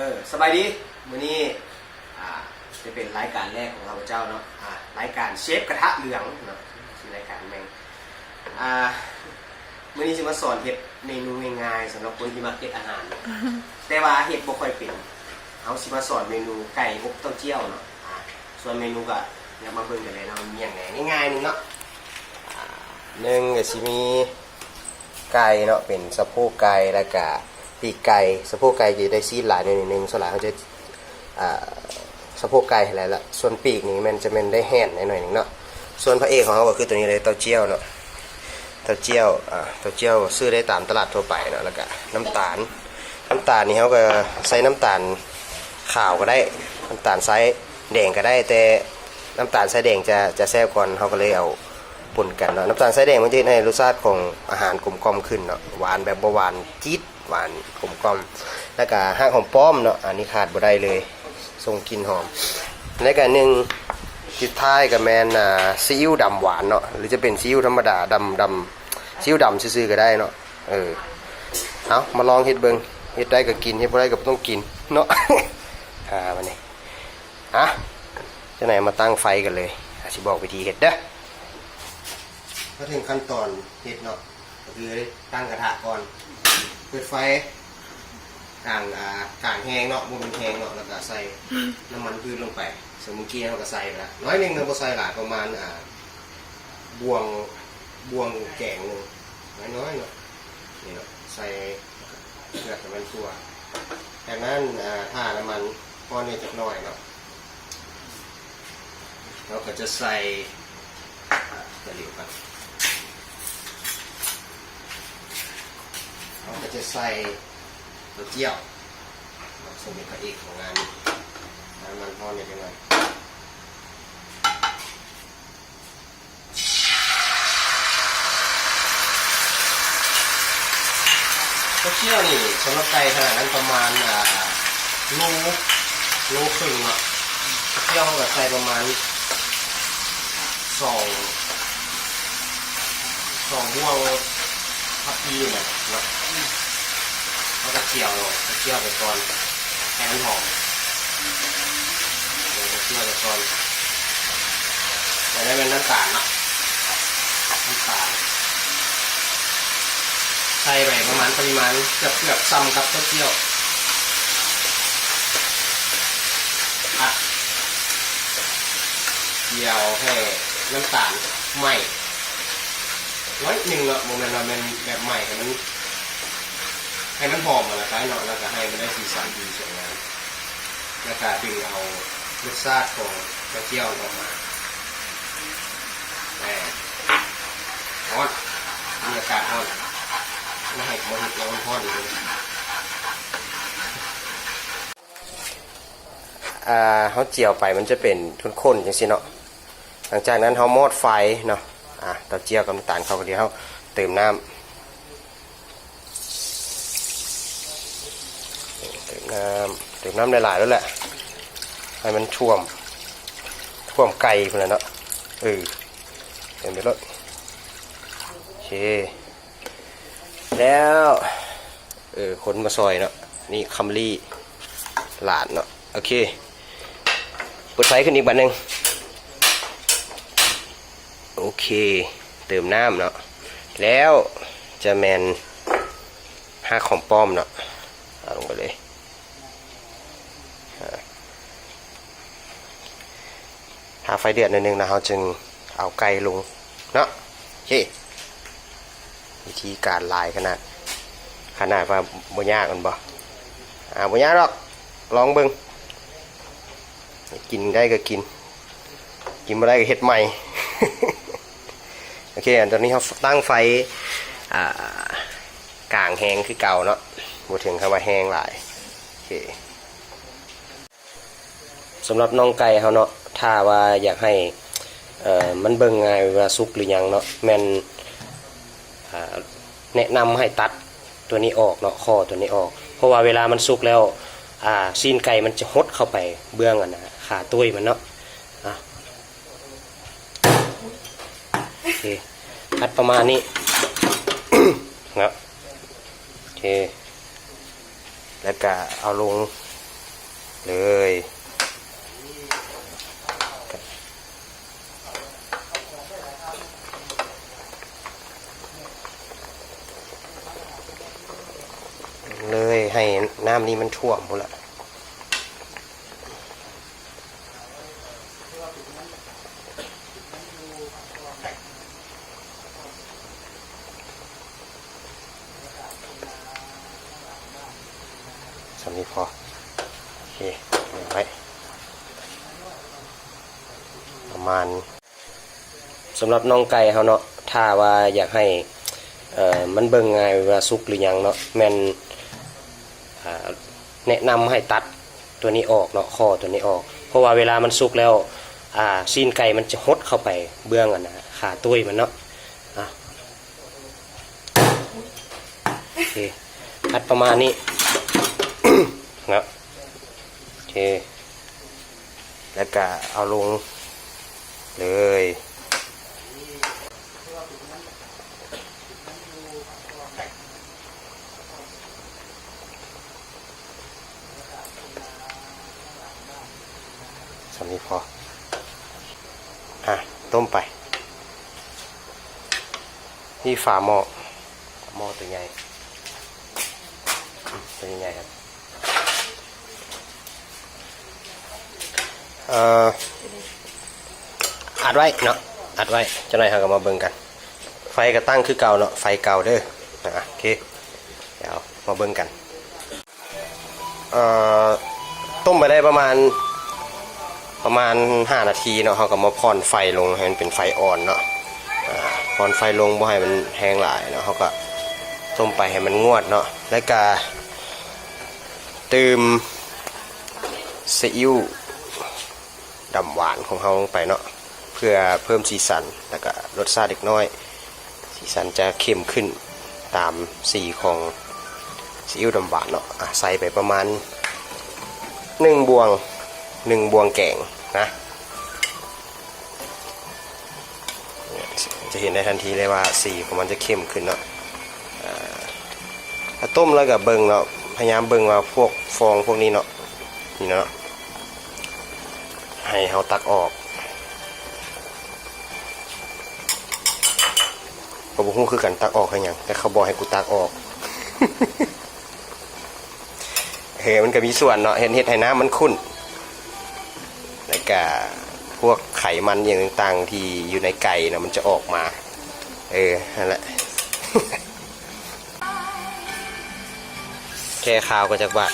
ເອີ ສະບາຍດີ ມື້ນີ້ ອ່າ ຈະເປັນລາຍການແລກຂອງຂ້າພະເຈົ້າເນາະ ອ່າ ລາຍການເຊຟກະທະເຫຼືອງເນາະ ຊື່ລາຍການແມ່ງ ອ່າ ມື້ນີ້ຊິມາສອນເຮັດເມນູງ່າຍໆ ສຳລັບຄົນທີ່ມັກເຮັດອາຫານ ແຕ່ວ່າເຮັດບໍ່ຄ່ອຍເປັນ ເຮົາຊິມາສອນເມນູໄກ່ອົບເຕົ້າຈ້ຽວເນາະ ອ່າ ສ່ວນເມນູກະດຽວມາເບິ່ງກັນເລີຍເນາະ ມີຫຍັງແດ່ ງ່າຍໆ ໜຶ່ງເນາະ ອ່າ ໜຶ່ງກະຊິມີ ໄກ່ເນາະ ເປັນສະໂພກໄກ່ ແລ້ວກະປີກໄກ່ ສະໂພກໄກ່ຈະໄດ້ຊີ້ນຫຼາຍໜ້ອຍໜຶ່ງ ສ່ວນຫຼາຍເຮົາຈະ ອ່າ ສະໂພກໄກ່ຫັ້ນແຫຼະ ລະສ່ວນປີກນີ້ແມ່ນ ຈະແມ່ນໄດ້ແຫ້ນໜ້ອຍໜຶ່ງເນາະ ສ່ວນພະເອກຂອງເຮົາກະຄືໂຕນີ້ເລີຍ ເຕົ້າຈ້ຽວເນາະ ເຕົ້າຈ້ຽວ ອ່າ ເຕົ້າຈ້ຽວຊື້ໄດ້ຕາມຕະຫຼາດທົ່ວໄປເນາະ ແລ້ວກະນ້ຳຕານ ນ້ຳຕານນີ້ເຮົາກະໃສ່ນ້ຳຕານຂາວກະໄດ້ ນ້ຳຕານຊາຍແດງກະໄດ້ ແຕ່ນ້ຳຕານຊາຍແດງຈະ ຈະແຊບກ່ອນ ເຮົາກະເລີຍເອົາ ປົນກັນເນາະ ນ້ຳຕານຊາຍແດງມັນຈະເຮັດໃຫ້ລົດຊາດຂອງອາຫານກົມກ່ອມຂຶ້ນເນາະ ຫວານແບບບໍ່ຫວານຈີດ ຫວານກົມກ່ອມ ແລ້ວກະຮາກຫອມປ້ອມເນາະ ອັນນີ້ຂາດບໍ່ໄດ້ເລີຍ ສົ່ງກິ່ນຫອມ ແລ້ວກະໜຶ່ງ ສຸດທ້າຍກະແມ່ນ ອ່າ ຊີອິ້ວດຳຫວານເນາະ ຫຼືຈະເປັນຊີອິ້ວທຳມະດາ ດຳ ດຳ ຊີອິ້ວດຳຊື່ໆກະໄດ້ເນາະ ເອີ ເອົາ ມາລອງເຮັດເບິ່ງ ເຮັດໄດ້ກະກິນ ເຮັດບໍ່ໄດ້ກະບໍ່ຕ້ອງກິນເນາະ ອ່າ ບາດນີ້ ອ່ະ ຈັ່ງໃດມາຕັ້ງໄຟກັນເລີຍ ອາ ຊິບອກວິທີເຮັດເດີ ມາເຖິງຂັ້ນຕອນເຮັດເນາະ ກະຄືຕັ້ງກະທະກ່ອນ ເປີດໄຟກາງ ອ່າ ກາງແຮງເນາະ ບໍ່ແມ່ນແຮງເນາະ ແລ້ວກະໃສ່ນ້ຳມັນພືດລົງໄປ ເຊິ່ງມື້ກີ້ເຮົາກະໃສ່ໄປລະ ໜ້ອຍໜຶ່ງເນາະ ບໍ່ໃສ່ຫຼາຍ ປະມານ ອ່າ ບ່ວງ ບ່ວງແກງໜຶ່ງ ນ້ອຍໆ ເນາະ ນີ້ເນາະ ໃສ່ ເກືອກໃຫ້ມັນທົ່ວ ຈາກນັ້ນ ອ່າ ຖ້ານ້ຳມັນຮ້ອນແດ່ຈັກໜ້ອຍເນາະ ເຮົາກະຈະໃສ່ ອ່າ ຕະຫຼິວກ່ອນ ເຮົາກະຈະໃສ່ເຕົ້າຈ້ຽວເນາະ ເຊິ່ງເປັນພະເອກຂອງງານນີ້ ນ້ຳມັນຮ້ອນແດ່ຈັກໜ້ອຍ. ເຕົ້າຈ້ຽວນີ້ສຳລັບໄກ່ຂະໜາດນັ້ນປະມານ ອ່າ ໂລ ໂລເຄິ່ງເນາະ ເຕົ້າຈ້ຽວເຮົາກະໃສ່ປະມານສອງ ສອງບ່ວງ ພັບພີນີ້ແຫຼະເນາະ ເຮົາກະຈຽວ ກະຈຽວໄປກ່ອນ ໃຫ້ມັນຫອມ ກະຈຽວໄປກ່ອນ ຕໍ່ໄປແມ່ນນ້ຳຕານເນາະ ນ້ຳຕານ ໃສ່ໄປປະມານປະລິມານເກືອບໆ ສ່ຳກັບເຕົ້າຈ້ຽວ ພັດ ດຽວໃຫ້ນ້ຳຕານໄໝ້ໜ້ອຍໜຶ່ງເນາະ ບໍ່ແມ່ນວ່າແມ່ນແບບໄໝ້ ໃຫ້ມັນ ໃຫ້ມັນຫອມຫັ້ນນະ ເນາະ ແລ້ວກະໃຫ້ມັນໄດ້ສີສັນດີສວຍງາມ ແລ້ວກະດຶງເອົາລົດຊາດຂອງເຕົ້າຈ້ຽວອອກມາ ແນ່ ຮ້ອນ ມີອາກາດຮ້ອນ ບໍ່ໃຫ້ ບໍ່ໃຫ້ ມັນຮ້ອນຢູ່ເລີຍ. ອ່າ ເຮົາຈຽວໄປມັນຈະເປັນຂຸ້ນໆ ຈັ່ງຊີ້ເນາະ ຫຼັງຈາກນັ້ນເຮົາມອດໄຟເນາະ ອ່າ ເຕົ້າຈ້ຽວກັບນ້ຳຕານເຂົ້າກັນດີ ເຮົາເຕີມນ້ຳ ເຕີມນ້ຳ ເຕີມນ້ຳຫຼາຍໆ ໂລດແຫຼະ ໃຫ້ມັນຖ້ວມ ຖ້ວມໄກ່ພຸ້ນແຫຼະເນາະ ເອີ ເຕີມໄປໂລດ ໂອເຄ ແລ້ວ ເອີ ຄົນມາຊ່ອຍເນາະ ນີ້ຄຳລີຫຼານເນາະ ໂອເຄ ເປີດໄຟຂຶ້ນອີກບາດໜຶ່ງ ໂອເຄ ເຕີມນ້ຳເນາະ ແລ້ວຈະແມ່ນຮາກຫອມປ້ອມເນາະ ເອົາລົງໄປເລີຍ ຖ້າໄຟເດືອດໜ້ອຍໜຶ່ງແລ້ວ ເຮົາຈຶ່ງເອົາໄກ່ລົງເນາະ ໂອເຄ ວິທີການຫຼາຍຂະໜາດ ຂະໜາດວ່າບໍ່ຍາກແມ່ນບໍ່ ອ່າ ບໍ່ຍາກດອກ ລອງເບິ່ງ ກິນໄດ້ກະກິນ ກິນບໍ່ໄດ້ກະເຮັດໃໝ່ ໂອເຄ ອັນຕອນນີ້ເຮົາຕັ້ງໄຟ ອ່າ ກາງແຮງຄືເກົ່າເນາະ ບໍ່ເຖິງຄຳວ່າແຮງຫຼາຍ ໂອເຄ ສຳລັບໜ່ອງໄກ່ເຮົາເນາະ ຖ້າວ່າຢາກໃຫ້ ເອີ ມັນເບິ່ງງ່າຍວ່າສຸກຫຼືຍັງເນາະ ແມ່ນ ອ່າ ແນະນຳໃຫ້ຕັດຕົວນີ້ອອກເນາະ ຂໍ້ຕົວນີ້ອອກ ເພາະວ່າເວລາມັນສຸກແລ້ວ ອ່າ ຊີ້ນໄກ່ມັນຈະຫົດເຂົ້າໄປເບື້ອງ ອັນນະ ຂາຕຸ້ຍມັນເນາະ ອ່າ ໂອເຄ ຕັດປະມານນີ້ເນາະ ໂອເຄ ແລ້ວກະເອົາລົງ ເລີຍ ເລີຍ ໃຫ້ນ້ຳນີ້ມັນຖ້ວມພຸ້ນລະ. ສ່ຳນີ້ພໍ ໂອເຄ ໄວ້ປະມານ ສຳລັບໜອງໄກ່ເຮົາເນາະ ຖ້າວ່າຢາກໃຫ້ ເອີ ມັນເບິ່ງງ່າຍວ່າສຸກຫຼືຍັງເນາະ ແມ່ນ ອ່າ ແນະນຳໃຫ້ຕັດຕົວນີ້ອອກເນາະ ຂໍ້ຕົວນີ້ອອກ ເພາະວ່າເວລາມັນສຸກແລ້ວ ອ່າ ຊີ້ນໄກ່ມັນຈະຫົດເຂົ້າໄປເບື້ອງ ອັນນາ ຂາຕຸ້ຍມັນເນາະ ອ່າ ໂອເຄ ຕັດປະມານນີ້ເນາະ ໂອເຄ ແລ້ວກະເອົາລົງເລີຍ ສ່ຳນີ້ພໍ ອ່ະ ຕົ້ມໄປ ນີ້ຝາໝໍ້ ໝໍ້ຕົວໃຫຍ່ ຕົວໃຫຍ່ໆ ເອີ ອັດໄວ້ເນາະ ອັດໄວ້ ຈັກໜ້ອຍເຮົາກໍມາເບິ່ງກັນ ໄຟກໍຕັ້ງຄືເກົ່າເນາະ ໄຟເກົ່າເດີ ອ່າ ໂອເຄ ດຽວມາເບິ່ງກັນ ເອີ ຕົ້ມໄປໄດ້ປະມານ ປະມານຫ້ານາທີເນາະ ເຮົາກໍມາຜ່ອນໄຟລົງໃຫ້ມັນເປັນໄຟອ່ອນເນາະ ອ່າ ຜ່ອນໄຟລົງ ບໍ່ໃຫ້ມັນແຮງຫຼາຍເນາະ ເຮົາກໍຕົ້ມໄປໃຫ້ມັນງວດເນາະ ແລ້ວກະຕື່ມຊີອິ້ວ ດຳຫວານຂອງເຮົາລົງໄປເນາະ ເພື່ອເພີ່ມສີສັນ ແລ້ວກະລົດຊາດເລັກນ້ອຍ ສີສັນຈະເຂັ້ມຂຶ້ນຕາມສີຂອງຊີອິ້ວດຳຫວານເນາະ ອ່ະ ໃສ່ໄປປະມານໜຶ່ງບ່ວງ ໜຶ່ງບ່ວງແກງນະ ຈະເຫັນໄດ້ທັນທີເລີຍວ່າສີຂອງມັນຈະເຂັ້ມຂຶ້ນເນາະ ອ່າ ຖ້າຕົ້ມແລ້ວກໍເບິ່ງເນາະ ພະຍາຍາມເບິ່ງວ່າພວກຟອງພວກນີ້ເນາະ ນີ້ເນາະ ໃຫ້ເຮົາຕັກອອກ ກໍບໍ່ຮູ້ຄືກັນຕັກອອກເຮັດຫຍັງ ແຕ່ເຂົາບອກໃຫ້ກູຕັກອອກ. ເອີ ມັນກໍມີສ່ວນເນາະ ເຮັດ ເຮັດໃຫ້ນ້ຳມັນຂຸ້ນ ແລ້ວກະພວກໄຂມັນອີ່ຫຍັງຕ່າງໆ ທີ່ຢູ່ໃນໄກ່ເນາະ ມັນຈະອອກມາ ເອີ ຫັ້ນແຫຼະ ແກ້ຄາວກໍຈັກບາດ.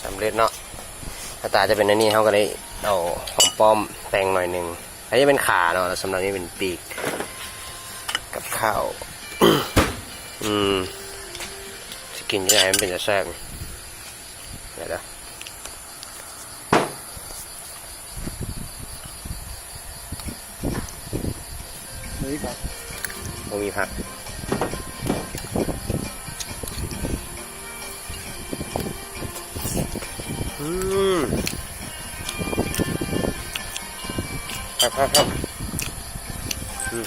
ສຳເລັດເນາະ ໜ້າຕາຈະເປັນແນວນີ້ ເຮົາກໍໄດ້ເອົາຫອມປ້ອມແຕ່ງໜ້ອຍໜຶ່ງ ອັນນີ້ເປັນຂາເນາະ ແລ້ວສຳລັບນີ້ເປັນປີກ ກັບຂ້າວ ອືມ ຊິກິນຈັ່ງໃດມັນເປັນຕາແຊບ ດຽວເດີ. ບໍ່ມີຜັກ ບໍ່ມີຜັກ ອືມ ຄັກໆໆ ອືມ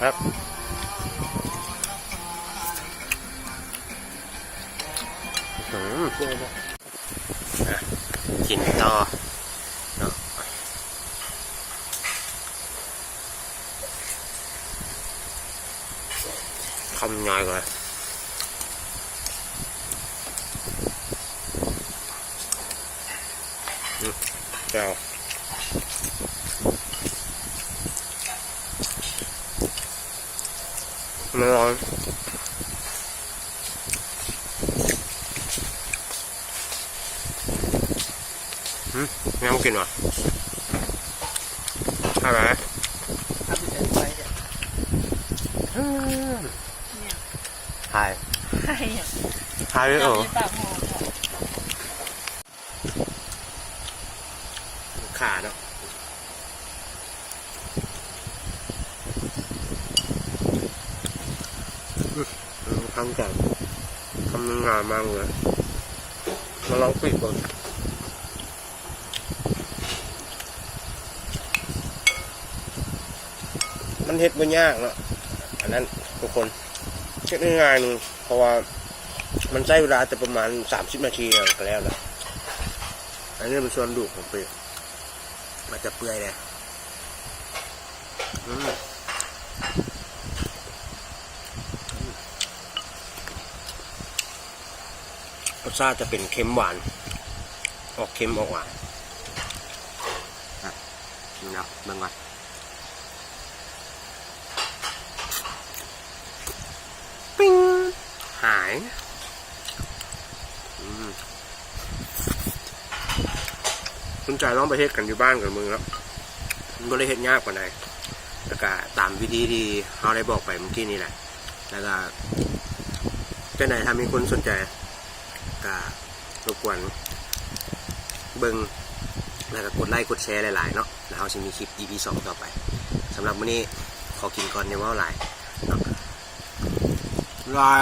ຄັກ. ອືມ ອ່ະ ກິນຕໍ່ເນາະ ຄຳໃຫຍ່ເລີຍ ອືມ ແຈ່ວ ມັນຮ້ອນ ຫື ຍັງບໍ່ກິນຫວາ? ຫາຍໄປ ຫາຍ ຫາຍໄປ ໂອ້. ຂາເນາະ ອືມ ທາງການ ຄຳງາມມາກເລີຍ ມາລອງປີກເບິ່ງ. ມັນເຮັດບໍ່ຍາກເນາະ ອັນນັ້ນທຸກຄົນ ເຮັດງ່າຍໆໜຶ່ງ ເພາະວ່າມັນໃຊ້ເວລາແຕ່ປະມານສາມສິບນາທີກໍແລ້ວລະ. ອັນນີ້ເປັນສ່ວນດຸຂອງເປັດ ມັນຈະເປື່ອຍເດ້. ອືມ ອືມ ລົດຊາດຈະເປັນເຄັມຫວານ ອອກເຄັມອອກຫວານ. ອ່ະ ນີ້ເນາະ ເບິ່ງກ່ອນ. ປິງ ຫາຍ. ອືມ ສົນໃຈລອງໄປເຮັດກັນຢູ່ບ້ານກັນເບິ່ງເນາະ ມັນບໍ່ໄດ້ເຮັດຍາກປານໃດ ແລ້ວກະຕາມວິທີທີ່ເຮົາໄດ້ບອກໄປເມື່ອກີ້ນີ້ແຫຼະ. ແລ້ວກະຈັ່ງໃດຖ້າມີຄົນສົນໃຈ ກະລົບກວນເບິ່ງ ແລ້ວກະກົດໄລ້ກົດແຊຫຼາຍໆເນາະ ແລ້ວເຮົາຊິມີຄລິບ ອີພີສອງ ຕໍ່ໄປ. ສຳລັບມື້ນີ້ຂໍກິນກ່ອນ ຢ່າເວົ້າຫຼາຍເນາະ ບາຍບາຍ.